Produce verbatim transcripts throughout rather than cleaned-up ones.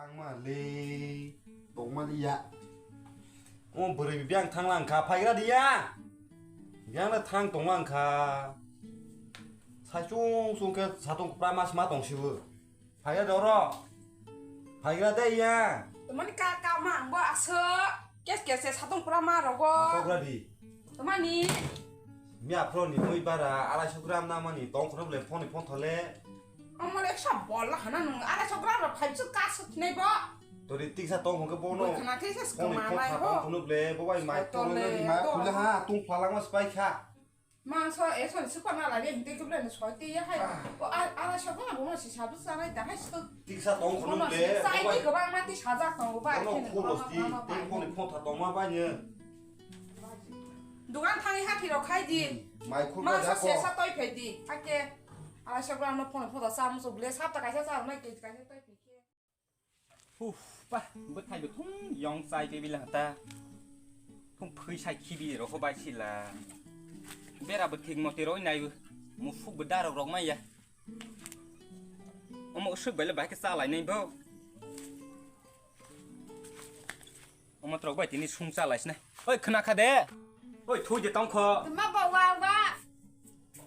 Thangma le, tongma liya. O bwrwi biyang thanglang kha, phaigra diya. Biyang le thang tonglang kha. Sai chung chung khe satung pra mas ma tong sibu. Phaigra de oro. Phaigra de ya. Tomani ka ka ma ang bo aso. Kes kes se satung pra ma rogo. Phaigra di. Tomani. Miya phro ni mui bara arai sukram na mani tong khrob le phone phone thole. Amor eksa bol la hana nung arai sukram ro phai chu ka sut nei bo. Tori tiksa tong hongke bono. Bo khana khe se phone phone kama nai tha ho. Tong khrob le bo bai mai. Tole tong le ma to. Khule ha tung phalang ma spai kha. Mangso, e, sorry, sukha na lage, hingtwi khe belai no soi twi ya hai. Ah. O, a, ala sokha na bono si sabu sanai da hai suk. Tiksa tong khunu bono le, si sai obai. Ti kwbang ma ti sajak tongo ba, bono kheno khulos kwbang ti, ma, ma, ma, tei ma. Phone phone tha tongma bai ne. Dugan thani hathi rok khai di. Hmm. Mai khulba mangso jako. Sesa toi phai di. Ake, ala sokha no phone phone sa musu ble sa ta kaisa sa mai ke kaisa toi phai khe. Uf, pa, bwthai bo thung yong chai tei bila ta. Thung phui sai khibi rokho bai sila. Bera bo thik mote roi nai bo. Mufuk bo darok rok mai ya. Omo usuk bai le bai khe chalai nai bo. Omo trok bai tini sung chalai sina. Oi, khna kha de. Oi, thui de tong kho. Ma ba wa wa.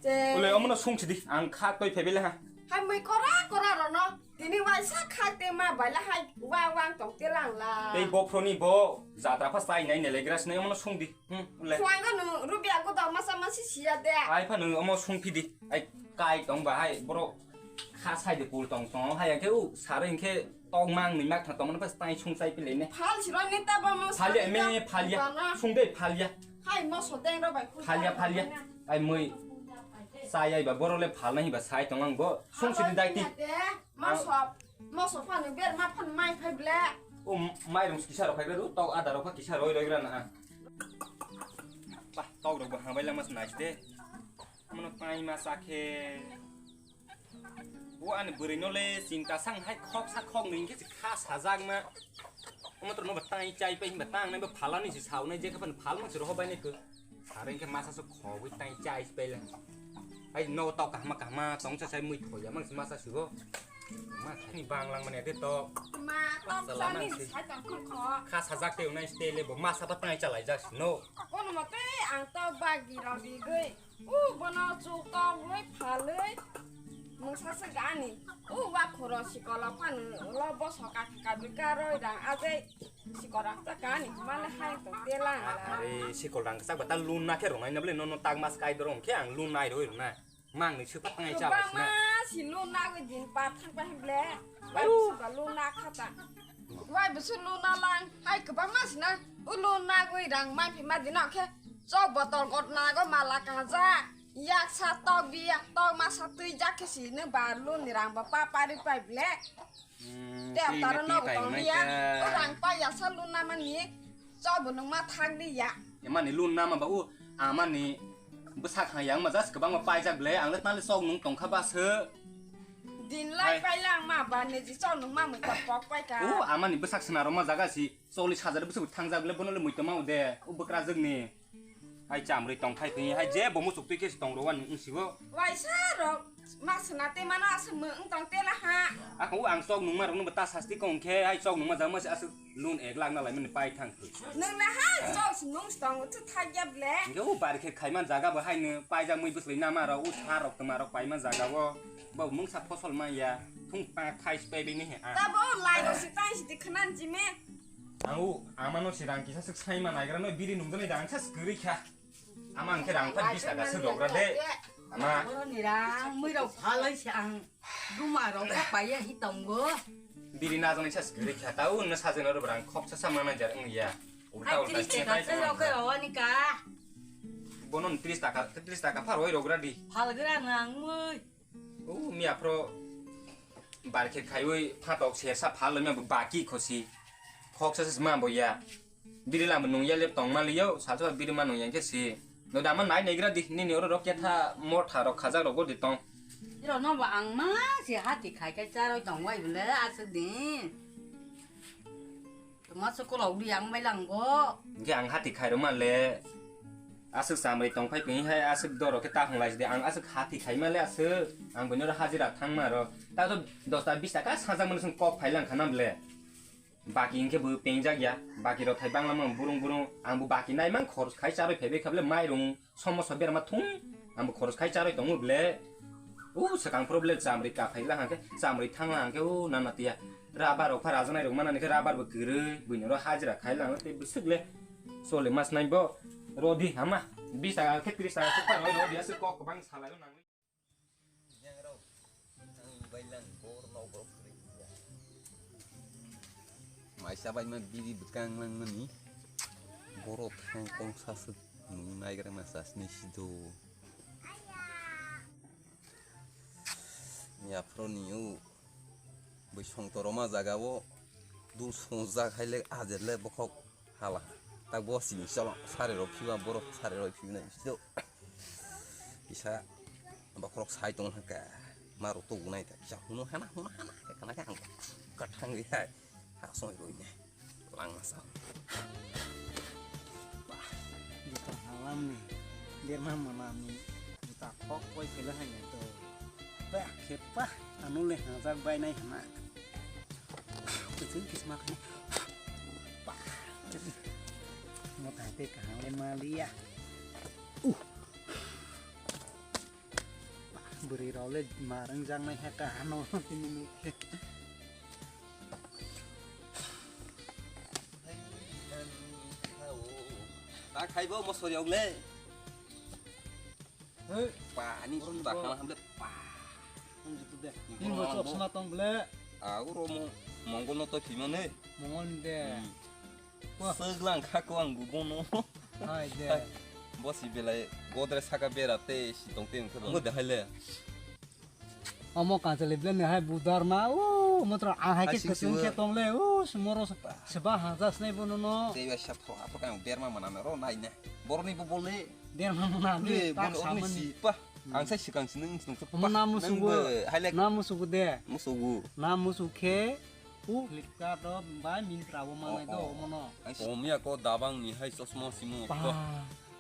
Che. Ule, omono sung sidi, ang kha toi phebele ha. Hai mui kora kora rono. Tini waisa kha te ma baila hai wa wang tong te lang la. Tei bophro ni bo jatra pha sai nai nelegra sina omono sung di. Hmm, ule. Suai ga nu rubia go da masa masi sia de. Ai pha nu omo sung phidi. Ai kai tong ba hai boro kha sai de kul tong tong hai ke u sare ke tong mang ni mak tha tong mano pas tai sung sai pile ne. Phal siro ni ta ba mo. Phal ya me phal ya. Sung de phal ya. Hai mo so deng ro bai. Phal ya phal ya. Ai mui. Sai ai ba boro le phal nahi ba sai tong ang bo. Sung sidi dai ti. Mo so, mo so pha nu ber ma pha nu mai phai ble. O mai rung kisa ro phai ro tok ada ro pha kisa roi roi gra na. Bah, tok rok bo hang bai lang mas nai de. Mono tai ma sa khe. Bo ani bwrwi no le chingta sang hai khok sa khok ni hingke se kha sajak ma. Omo to no ba tai chai pai himba tang nai ba phala ni se saw nai je kha ban phal ma se roho bai nai ko. Sare hingke masa so khogwi tai chai pai le. Ai no to kahma kahma tong sa sai mui thoya mang se masa se go. Ma khani bang lang mane de to. Ma tong sa ni sai tong khuk kho. Kha sajak te unai ste le bo masa ba tai chalai jak no. Kono mate ang to bagi rok rigwi. U bono chuk togwi phalwi mungsa se gani. U wa khoro sikolo phanu lo boso ka ka dui ka roi rang ajai sikol rang ta gani male hai to telang la. Are sikol rang sak bata lun na khe rong ai na bole no no tak mas kai dorong khe ang lun nai roi rong na. Mang ni supa tangai chalai sina. Ma si lun na gwi din pa thang pa ble. Bai suka lun na khata. Wai busu luna lang, hai kwbangma sina, u luna gwi rang mai phima dino khe, chok botol got nago mala kaja, yak sa tok bi yak tok ma sa twi jak khe si nung ba lun ni rang ba pa pari pai ble. Hmm, te twi taro me twi no pai tong nai ya, ka. U rang pa ya sa luna mani, chok bo nung ma thang di ya. Emani lun nama ba u, amani bwsak ha yang ma jas kwbangma paijak ble, ang le tang le chok nung tong kha ba se. Din lai hai. Pai lang ma ba ne ji chok nung ma mui ta pok pai ka. U amani bwsak sina ro ma jaga si, choli sajare bwswk thangjak ble bono le mui toma u de, u bwkrajwk ni. Hai chamrwi tong khai twi hai je bo muchuk twi khe si tong ro wani wng sibo. Waisa rok ma sina te mana aswk mung tong te la ha. Ako u ang chok nung ma rok no ta sasti kong khe, hai chok nung ma jang ma si aswk. Loan ek lakh na laimani pai thang thwi. Nwng na ha chok si nung si tongo, thu thak ya ble. Hingke o bari khe khaiman jaga bo haino paijak mui bwswlwi nama rok, o sa rok twma rok paima jaga o. Bo mungsa phosol man ya, thung pa khai si pai bini he a. Tabo lai rok si tai si di khnan ji me. Ang o, amano si rang kisa swk saima naigra no biri nungjaknai da ang sa swkirwi kha. Ama hingke rang pha bis taka swk rok ra de. Ama. Boroni rang mui rok phalai si ang. Duma rok bo paiya hi tongo. Biri najaknai sa swkirwi kha, tao wngna sajwkna rw rang khoksa sa manai jar wng ya. Ulta ulta se nai tong kha. Bono tris taka, tris taka pha roi rok ra di. Phalgra nang mui. O miya phro bar khe khaiwi phatok sersa phal loima bo baki khosi. Khoksa se ma bo ya. Biri lama nung ya lep tong ma liyo, salsa biri ma nung ya khe si. No da ma nai nai gra di, nini oro rok ketha motha rok khajak rok di tong. Iro no bo ang ma si hati khai khai charoi tong wai bole aswk di. Toma se kolok di ang bai lang go. Hingke ang hati khai rok ma le. Aswk chamri tong phai khe hai aswk doro khe ta hwnglai si di, ang aswk hati khai ma le aswk. Ang bini oro hajira thang ma rok. Ta to dos ta bis taka sajak mani song kok phai lang kha nam le. Baki hwnkhe bo pengjak ya. Baki rok thai bangla mang burung burung. Ang bo baki nai mang khorch khai charwi phaibai kha bole mairung. Somosa berma thung, ang bo khorch khai charwi tongo ble. U swkang phuru ble chamrwi kaphai la hangkhe, chamrwi thang la hangkhe, u nana tiya. Rabar rok pha rajanai rok manani khe rabar bo kwrwi, buini oro hajra khai la hangkhe tei bwswk le. Chole mas nai bo. Rodi hama, bis taka khe tris taka khe pha roi rodi aswk kok kwbang salai o nangwi. Yang rok, ang bailang bor nok borok kwrwi ya. Maisa bai ma biri bwkang nang mani. Borok thang kong saswk nung naigra ma sasni sido. Yaphro ni u. Bui songtoroma jaga o dul songjak hai le ajer le bokhok. Hala, tak bo sini cholo, sari rok phiba, borok sari rok phiba nai bisto. Kisa bokhorok sai tong haka, ma rok to gunai ta, kisa hunu hana, hunu hana, khe kana khe ang kathang ri hai, ha soi roi ne, lang masa. Bah, juta halam ni, derma manam ni, juta khok koi kela hai to. Bah, khe pah, anu le hajak bai nai hana. Kuching kisma khe. Pah. Mo thai te kaham le maliya. Uh. Bwrwi rok le marwng jaknai ha kaham no tini nuk khe. Ta khaibo mosori ok le. Hey. Pa, ani oro suda bo. Khana hamle pa. Ang jitu de. Ni bo chok sma tong ble. Ah, oro mo, mongol no to thima ne. Mongol de. Hmm. Wah. Seglang kha ko ang gubo no. Hai de. Hai. Bosi belai godre saka bera te si tong te ang khe. Ngo de hai le. Omo kanchali ble ne hai budar ma. O, motro ang hai ke kusung khe tong le. O, sumoro seba hajas nai bono no. Te ya sha pro, pro kan berma mana ro nai ne. Boroni bo bol ne. Derma muna ni, le, tak boni samani. Orni si, pah. Hmm. Ang sai sikang si nung, nung, omo pah, namu nung sugu, be, hai lek. Namu sugu de. Musugu. Namu sukhe, u Flipkart o bai Myntra o manai do, oh, oh, omo no. Ai si. Om ya ko dabang ni hai chosma si mo. Pah, to.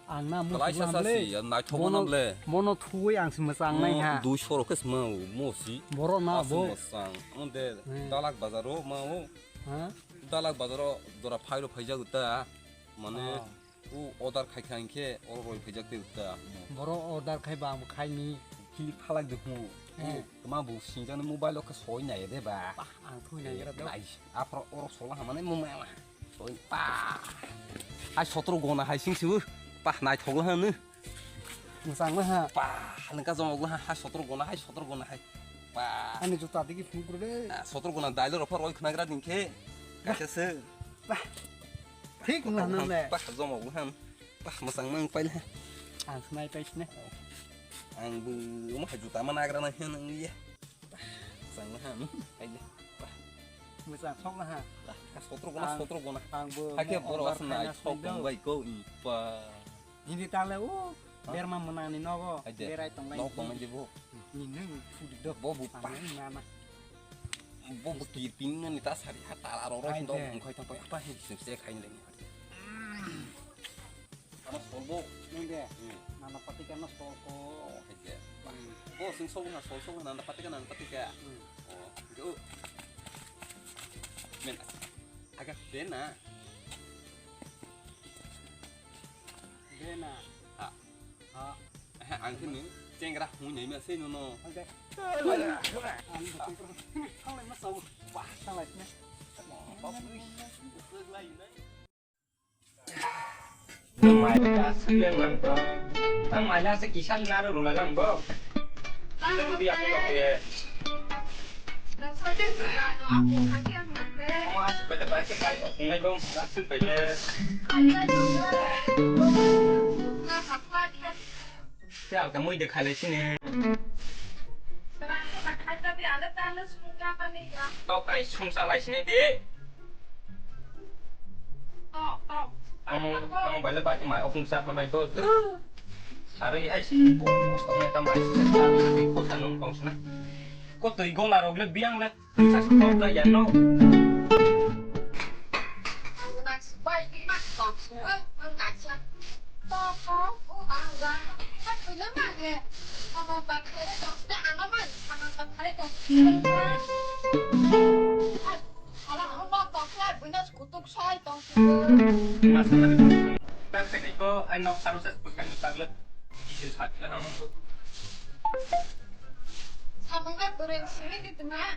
Ang namu sugu sa hamle. Kalai sa si, ya, naithok bono, manam le. Bono thui ang si mwchang nai ha. Dui soro khe sma o, mo si. Boro na bo. Aswk mwchang. Ang de, hmm, Dalak bazar o ma o. Ha? Dalak bazar o jora phairo phaijago ta. Mane, oh. U order khai kha hinkhe oro roi phaijak tei ta. Boro order khai ba ang khai ni. Kili phalak de hmu. Eh. U tma bu singjak ni mobile o khe soi nai de ba. Bah, ang thui nai gra do. Nai, aphro oro sola hamane mumai ma. Soi pa. Hai sotro gona hai sing sibu. Pah, naithok la hanu. Mwchang la ha. Pah, nang ka jong la ha, hai sotro gona hai, sotro gona hai. Pah. Ani juta digi phung kru de. Ah, sotro gona dailo ro phar roi khna gra ding khe. Kaisa se. Bah. Thik wng nang le. Bah, jomok wng han. Bah, mwchang nang paila. Ang snai pai sne. Ang bo omo hai juta ma nagra nang hin nang ye. Bah, mwchang nang han. Paila. Bah. Mwchang sok na ha. Bah, sotro gona, ang, sotro gona. Ang bo hakhe mo borok order asna khaina sok soi do. Tong bai ko i pa. Hindi tangle o, ha? Berma mwnani nogo, hai de, berai tonglai nok di. Tonglai di bo. Ni nang phudi do. Bo bo pa. Ang nang nana. Bo bo kirpin nani ta sari ha tala ro ro. Hai do de. Bung khai tang pai apa hin se se khai ni. Ano solbo. Nang de. Hmm. Nana patika no solko. Oh, hai de. Hmm. Bo sing solbo na sol solbo nana patika nana patika. Hmm. Oh, go. Men. Aga de na. Bena. Ha. Ha. Ang khe nung chengra hwnwi naima se nono. Oke. Ang khe nung thanglai ma sao. Wah, thanglai sini. Mai ka suyang lang to. Ang mai la se kisan naro rula lang bo. Ang dia ko ke. Sial ka mui de khalai sini. Tok kai sum salai sini di. Ang, ang bala ba mai okung sa mai to. Sari ai si bo, ko ta mai sa ko ta nung kong sna. Ko tui gong la rok le biang le. Sa sa ko ta ya no. Samung ka kurang sini di tengah.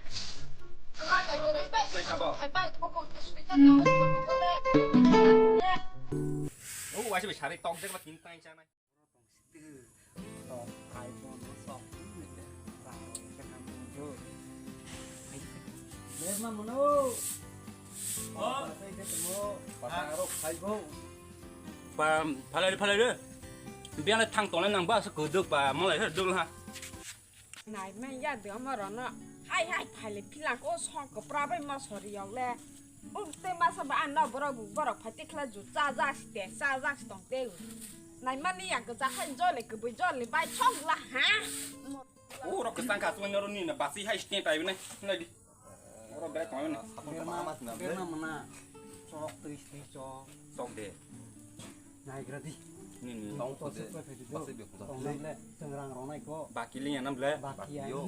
Kau tak kurang baik. Hai, baik, pokok hospital. Oh, wajib cari tong dek lah, bintang sana. Phalai, phalai. Biang le thang tong le nang ba, se kuduk ba, malai se dul ha. Nai mai ya de ma ro no. Hai hai phai le phila ko song ko pra bai ma sori yong le. Ung te ma sa ba an no borok borok phai te khla ju cha ja si te cha ja si tong te. Nai ma ni ya ko ja hai jo le ko bui jo le bai chong la ha. O rok ke sang ka suan ro ni na ba si hai ste tai ne. Na di. Oro bere tong na. Berma, berma mana. Chok twi sini chok. Chok de. Naigra di. Ni, ni. Tong to se koi phedi do. Basi be kuda. Tong nam le, chwng rang rong nai ko. Baki ling anam le. Baki ai. Yo.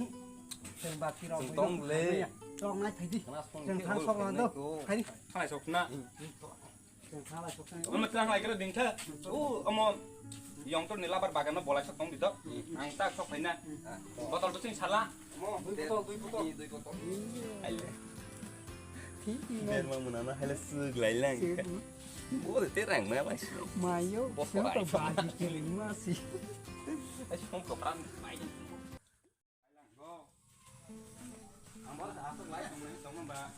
Chwng baki rok. Chwng tong le. Chok nai phedi. Chwng thang sok lang do. Phedi. Thang sok na. Chwng thang lai sok nai. Omo thang lai kra ding tha. O, omo. Yong to ni labar bagan no bolai sok tong di do. Ang tak sok phai na. Botol to ching sala. Dui botol, dui botol. Dui botol. Aile. Berma muna na haile suk lai lang. Bo de te rang na lai. Mayo, bos ko rai. Baji keling ma si. Ai song ko pran mai. Ang bor asok lai tong lai tong ba.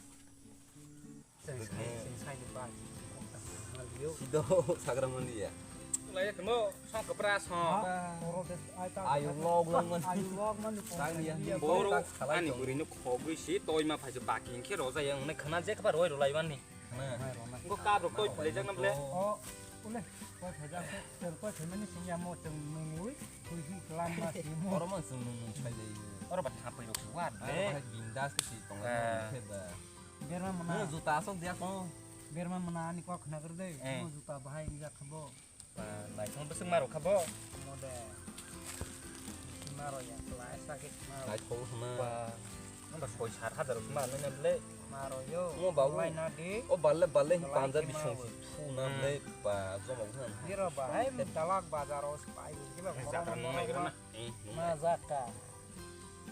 Sido sagra mani ya. Lai temo song kepra song. Ayu log lang man. Ayu log man. Tang ya. Boro ani buri no khogwi si toi ma phaisa baking khe roja yang ne khana je khabar roi rolai mani. Ngo kap rok toi philai jak nam le. O ule koi phaisa se ter koi phaimani sing ya mo teng nungwi koi hi klam ma si mo. Oro man sung nung nung sai dai. Oro ba thapai rok wa le. Bindas ke si tong le khe ba. Berma mana. Mo juta asok dia ko. Berma mana ani kok khna gerde. Mo juta bahai inja khabo. Ba naithok bwswk ma rok kha bo. Mo de. Ma ro ya kla sa ke ma ro. Naithok hwnna. Ba. Mo ba soi sar hajar ma nang le. Ma ro yo. Mo ba lai na de. O balle balle hi panja bisong si thu na le ba jomo hwn. Ni ro ba hai dalak bazar o pai ki ba. Jatra nang lai gra na. Ma jaka.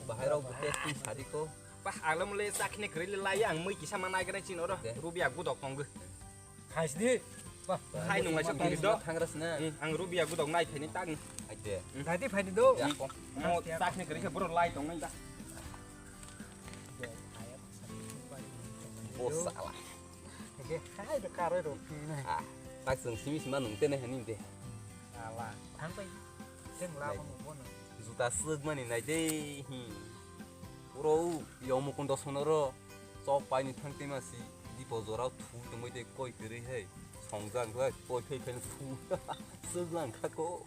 Bahai rok bu testing sadi ko. Bah, agla mule sakne krili lai ang mui kisa ma nai gra chin oro. Rubi agudok tong. Khaisdi. Bah, hai nung lai sa diri do. Thangra sna. Ang rubi agudok nai phaini tang. Aide. Dadi phaini do. Mo sakne kri khe bro lai tong nai da. Bo sala. Ke hai do karo ro phi na. Ah, tak sung simi sima nung tene hani de. Ala, thang pai. Teng la mo bo no. Juta suk mani nai de. Uro yo Mukunda sonoro chok paini thang tema si dipo jorao thu tongoi de koi kwrwi hai songjak lai koi phai phai thu sujlang kha ko.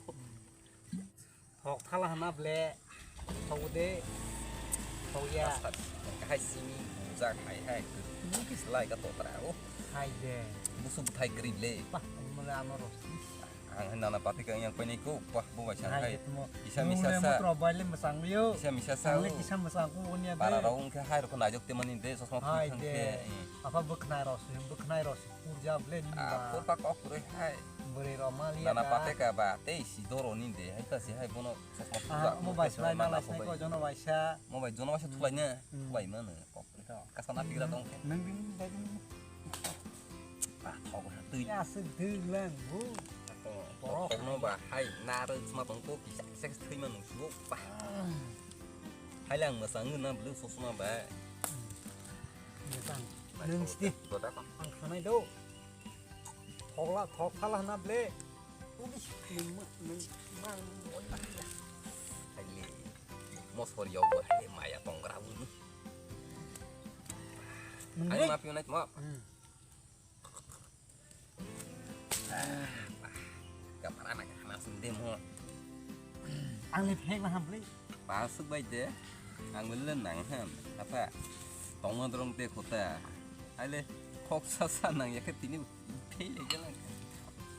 Thok thala hana ble thok de thok ya. Hai simi bujak hai hai kwrwi slai ka totra o. Hai de. Musu buthai kwrwi le. Pa, mole ano ro. Ang hai nana pati kang yang painai ko, wah, bo bai sang hai. Hai. Isa misa sa. Mutro bai le masang liyo. Isa misa sa. Ang le kisa masang ko unia de. Para rong ke hai rok najok te mani de, sosma hai pui thang de. Ke. Apa buknai ro su, buknai ro su, kurja ble ni ba. Apa kok kure hai. Bure ro mali. Nana pati ka ba, te isi doro ni de, hai ta si hai bono sosma kurja. Mo bai slai na lai sai ko jono bai sa. Mo bai jono bai sa thulai na, thulai mana. Kok. Kasana pigra dong khe. Nang ding dai ding. Ah, thok ha twi. Ya se ding lang bu. Borok no ba hai na re sma tong ko kisa kisa thwi ma nung suo ba. Hai lang ma sang na blu so sma ba. Nang sti. Ang khanai do. Thokla thok thala na ble. Udi nung ma nung ma. Hai le. Mosor yo ba hai maya tong gra bu. Ani ma piu nai mo. Kamar anak anak sendiri mo. Ang le phek na ham le. Pasuk bai de. Ang le nang ham. Apa? Tong drong de kota. Ale khok sa sa nang ya ke tini phek le jalan.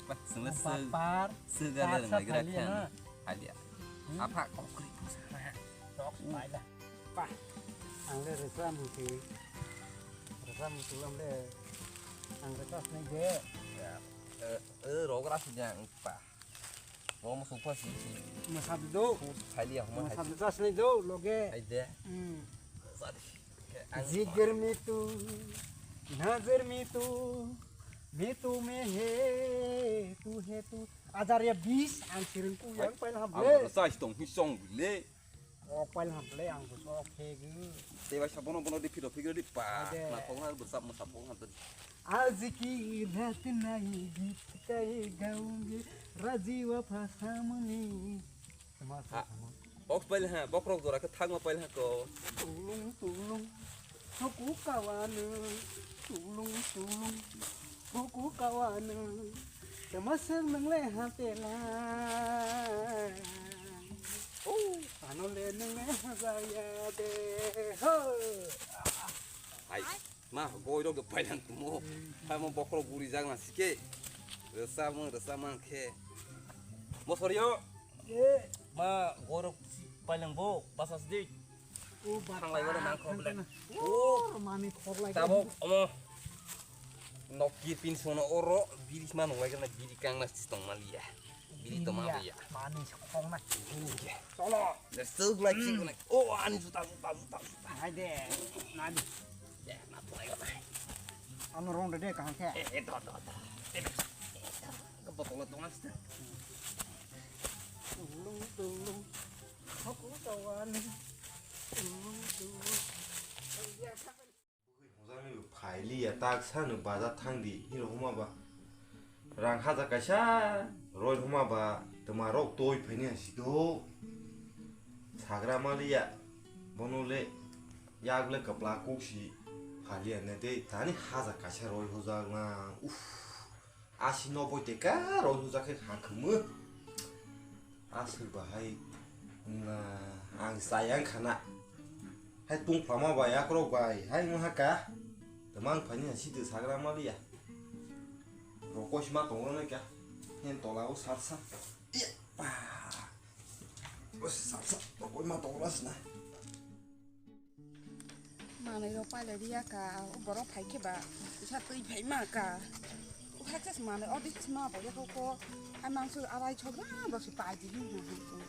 Bah, sung le se. Par. Se ga le ngai gra khan. Alia. Apa kokri pusana. Rok bai da. Pa. Ang le resa muti. Resa muti lam le. Ang rwchapnai de. Ya, eh, eh, rogra si jang pa. Bo mo supa si si. Masad do. Su thali ya huma Masad hai. Chasnai do loge. Hai de. Hmm. Sadi. Ke ang Jigar me tu, nazar me tu, me tu me he, tu he tu. Ajar ya bis ang siring ku yang pail ham le. Ang sa stong hi song le. O pail ham le ang bus ok he gu. Te ba sabono bono di phiro phigro di pa. Hai de. Na thong na bus sa mo sa thong na. आज की रात नहीं बीत के गाऊंगे राजी वफा सामने। Tama, tama. Box pail ha, box rok jora khe thangma pail ha ko. Tulung tulung, hoku kawana. Tulung tulung, hoku kawana. Tama sir nangle ha tela. Oh, ano le nangle ha jaya de. Ho. Hai. Ma, goi rok de pailhang tumo. Hai mo bokhorok guri jak na sike. Resa mung, resa mang khe. Mo sorio. Ye. Ma, goi rok pailhang bo, basa sidi. O ba. Thang lai wala nang khok le. O, mani khok lai. Tabo, omo. Nok ki pin sono oro, biri ma nong lai kana, biri kang na tong maliya. Biri toma ya. Mani sokong na. Cholo. Let's go like sing like. Oh, ani juta, juta, juta, juta. Hai de. Nadi. Ya, na to lai. Ano rong de de kahang khe. Eh, eh, to, to, to. Eh, eh, to. Ke botol to mas. Tulung, tulung. Aku kawan. Tulung, tulung. Hojagni bo phailiya, tak sano bazar thangdi, hino huma ba rang hajar kaisa roi huma ba, twma rok toi phaini hasi do. Sagra maliya, bono le yak le kwpla kuk si phailiya ne de, tani hajar kaisa roi hojak na, uff. Asi noboi teka roi hujak khe kha khwmwi. Aswk bahai wngna ang chaya wngkha na. Hai tungphama bai akorok bai hai wngha ka. Twmang phaini hai sitwk sagra maliya. Rokoi sima tongo nai ka. Hen tola o sat sat. Iya, pa. O sat sat rokoi ma tongo na sina. Manwi rok pailai riya ka, o borok phai khe ba kisa twi phai ma ka. O hai khe se manwi o dikhe se ma bo yakho ko, hai mangso arai chok ba bo se pai di hi hi hi.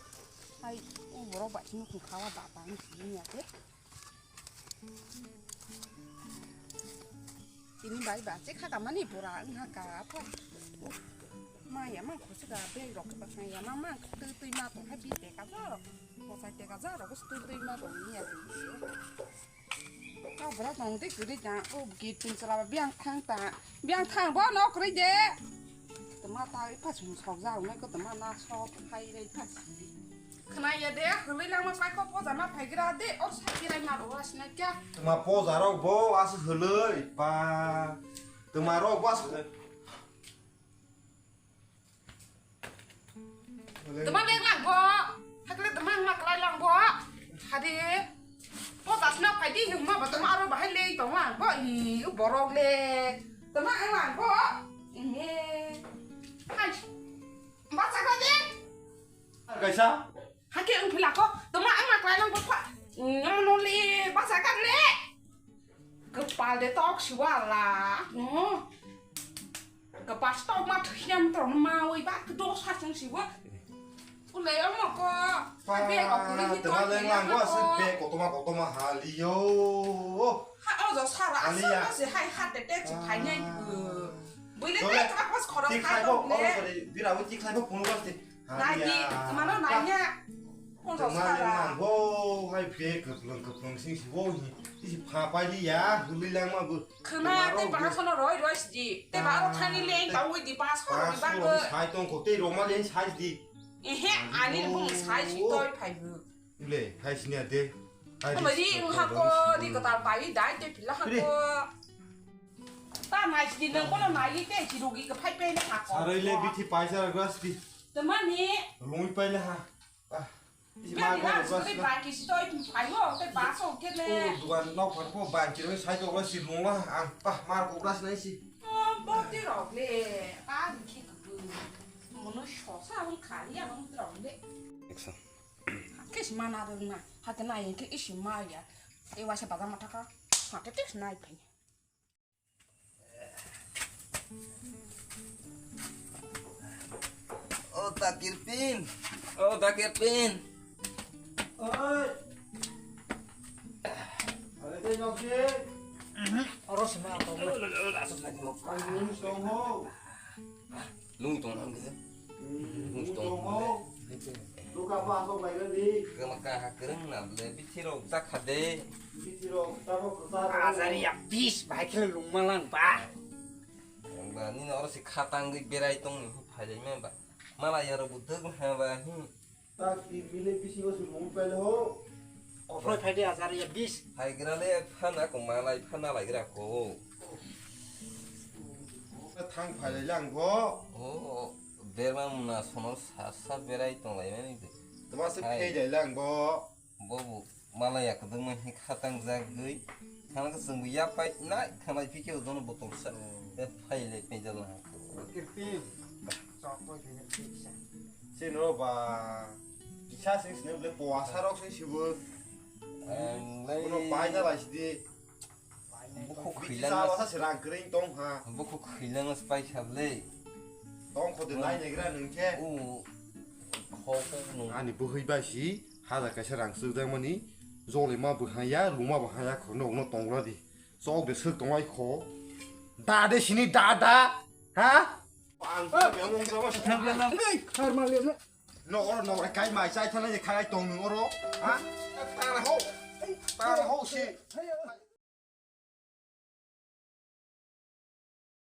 Hai o borok bai se nukhung kha wa da pa ni si ya khe. Tini bai ba che kha ka mani bura wng ha ka pha. Ma ya ma kho se ka bag rok khe ba kha ya ma ma twi twi ma tong hai bi te ka ja rok. Mochai teka ja rok twi twi ma tong ni ya. Kau bra tong tei kwrwi ta, o gate pin chwla ba biang thang ta. Biang thang bo no kwrwi de. Tama ta ipha sung sok ja nai ko tama na sok phai rei pha si. Khna ya de, hwnwi lang ma pai ko poja ma phai gra de, or sa kirai ma ro wa sina kya. Tama poja rok bo as hwnwi pa. Tama rok bo as Tama leng lang bo. Hakle tama ma klai lang bo. Hadi. Po das na phai di huma ba tama aro bahai lei tong lang bo. I u borok le. Tama ang lang bo. Ine. Hai. Ba sa ko de. Kaisa? Hake ang phila ko. Tama ang ma klai lang bo pha. Nyono le ba sa ka le. Kwpal de tok siwa la. No. Kwpal tok ma thwiya mtro ma oi ba kdo sa chang siwa. Ulai omo ko. Be ko kuri hi to. Tama le nang wa se be ko toma ko toma hali yo. Ha o jo sara asa se hai ha te te chi phai nai. Bui le te tra pas khoro khai bo ne. Bira wi ti khai bo puno ba te. Nai di, kemana nanya? Kemana nang bo, hai phe kwplwng kwplwng sing si bo hi. Isi pha pai di ya, hului lang ma bo. Khna te ba sono roi roi si di. Te ba ro thani le ba wi di ba sono di ba ko. Sai tong ko te ro ma le sai di. Ehe, ani bung sai si toi phai bu. Le, hai sini ade. Hai. Ama di ung ha ko di ko ta pai dai te pila ha ko. Ta nai si di nang ko na nai te si rugi ko phai pe le ha ko. Sarai le bithi paisa ras di. Te mani. Rungui paile ha. Ah. Isi ma ko ras di. Ba ki si toi phai ho te ba so ke le. O dugan nok phar ko ba ki roi sai to ras si rung la ang pa mar ko ras nai si. O bo ti rok le. Ka di ki ku. Mono so sa un khali ya un rok le. Action. Kis mana rung na. Ha ke na ye ke isi ma ya. E wa se ba ma ta ka. Ha te te nai phai. O Takir Pin. O Takir Pin. Oi. Are tei nok si. Oro sima tong. Ai, lung tong ho. Lung tong nang khe. Lung tong ho. Luka pa sok lai gani. Kama ka ha kereng na le bithi rok ta kha de. Bithi rok ta rok ta. Azari ya bis bai khe lung malang ba. Ba nini oro si khatang gwi berai tong ni phailai ma ba. Mala ya ro buduk ha ba hi. Tak di bile bisingo si mung pele ho. Ofroi phaidi azar ya bis. Phaigra le phana ko malai phana laigra ko. Thang phailai lang bo. O berma muna sono sa sa berai tong lai mani de. Tama se hai. Phailai lang bo. Bobo, mala ya kwdwkma hi khatang jagwi, thana khe chwngbo yapai nai thanai phikhe o jono botol sa. Hmm. E phai le pejal na. Kirti. Chok koi khe kirti sa. Sino ba, kisa sing sino ble poa sarok sing sibo. Ang lai. Bono pai na lai sidi. Bukhuk khwilangma sa se rang kwrwi tong ha. Bukhuk khwilangma se pai kha bwle. Tong kho de nai negra nung khe. U kho kho nung. Ani bwhwi bai si hajar kaisa rang swk jak mani. Jole ma bwhai ya, luma bwhai ya kho no no tong ra di. Chok de swk tong ai kho. Da de sini da da. Ha? Ang kha be mung sa ma sa. Hey, har ma le. No oro no kai mai sai thana je khai tong nung oro. Ha? Tara ho. Tara ho si.